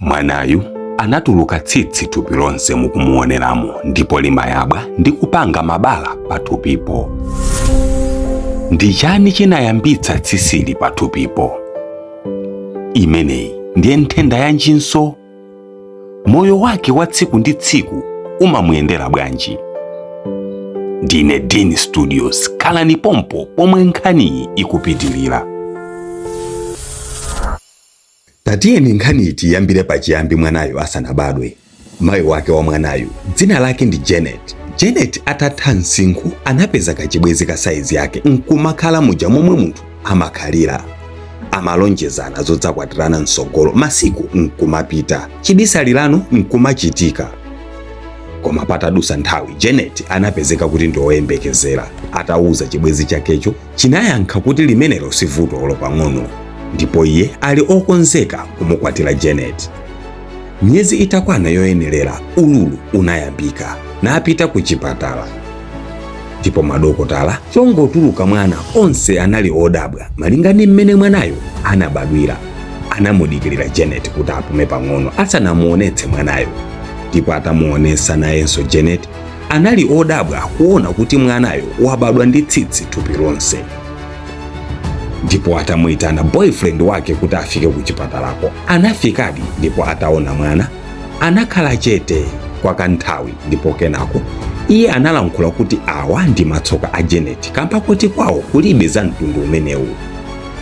Mwanayu anatuluka tsitsi thupi lonse mukumuoneramo ndipo limayabwa ndi kupanga mabala pathupipo. Ndi chani chinayambitsa tsitsili pathupipo? Imeneyi ndiye nthenda yanjinso? Moyo wake wa tsiku ndi tsiku umamuyendera bwanji? Ndine Dean Studios, khalani pompo pomwe nkhaniyi ikupitilira. Tatiyeni nkhaniyi tiyambire pachiyambi mwanayu asanabadwe. Mayi wake wa mwanayu dzina lake ndi Janet. Janet atatha msinkhu anapeza kachibwenzi ka saizi yake nkumakhala muja momwe munthu amakhalira. Amalonjezana zodzakwatirana mtsogolo, masiku nkumapita, chibisalirano nkumachitika. Koma patadusa nthawi Janet anapezeka kuti ndi woyembekezera. Atauza chibwenzi chakecho chinayankha kuti limenelo si vuto olo pang'ono ndipo iye ali okonzeka kumukwatira Janet. Miyezi itakwana yoyenerera, ululu unayambika napita ku chipatala ndipo madokotala chongotuluka mwana onse anali odabwa malinga ndi mmene mwanayo anabadwira. Anamudikirira Janet kuti apume pang'ono asanamuonetse mwanayo, ndipo atamuonetsa nayenso Janet anali odabwa kuona kuti mwanayo wabadwa ndi tsitsi thupi lonse. Ndipo atamuyitana boyfriend wake kuti afike ku chipatalako, anafikadi, ndipo ataona mwana anakhala chete kwa kanthawi, ndipo kenako iye analankhula kuti awa ndi matsoka a Janet kamba kuti kwawo kulibe za mtundu umenewu.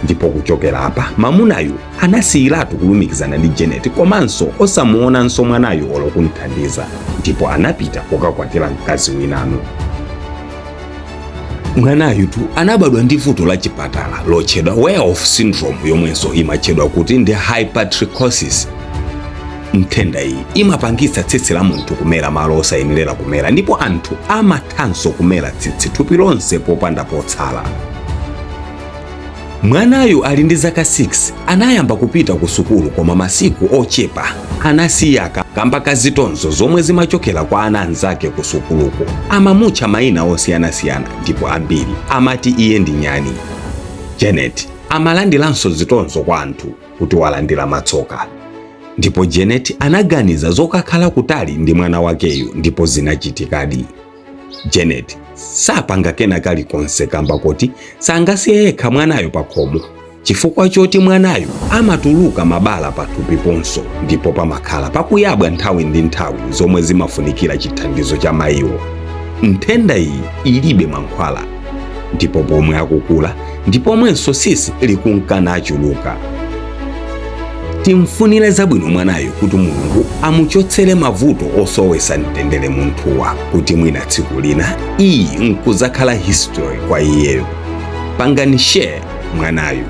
Ndipo kuchokera apa mamunayu anasiyiratu kulumikizana ndi Janet komanso osamuonanso mwanayu olo kumthandiza, ndipo anapita kukakwatira mkazi winano. Mwanayutu anabadwa ndi vuto la chipatala lotchedwa Werewolf syndrome, yomwenso imatchedwa kuti ndi hypertrichosis. Nthenda iyi imapangitsa tsitsi la munthu kumera malo osayenerera kumera, ndipo anthu amathanso kumera tsitsi thupi lonse popanda potsala. Mwanayu ali ndi zaka 6 anayamba kupita ku sukulu, koma masiku ochepa anasiya kamba ka zitonzo zomwe zimachokera kwa ana anzake ku sukuluko. Amamutcha mayina osiyanasiyana ndipo ambiri amati iye ndi nyani. Janet amalandiranso zitonzo kwa anthu kuti walandira matsoka. Ndipo Janet anaganiza zokakhala kutali ndi mwana wakeyu ndipo zinachitikadi. Janet sapanga kena kalikonse kamba koti sangasiye yekha mwanayo pakhomo chifukwa choti mwanayo amatuluka mabala pathupi ponso ndipo pamakhala pakuyabwa nthawi ndi nthawi zomwe zimafunikira chithandizo cha mayiwo. Nthenda iyi ilibe mankhwala ndipo pomwe akukula ndi pomwenso tsitsi likunka nachuluka. Timfunire zabwino mwanayo kuti Mulungu amuchotsere mavuto osowesa mtendere munthuwa, kuti mwina tsiku lina iyi nkuzakhala history kwa iyeyo. Pangani share mwanayu.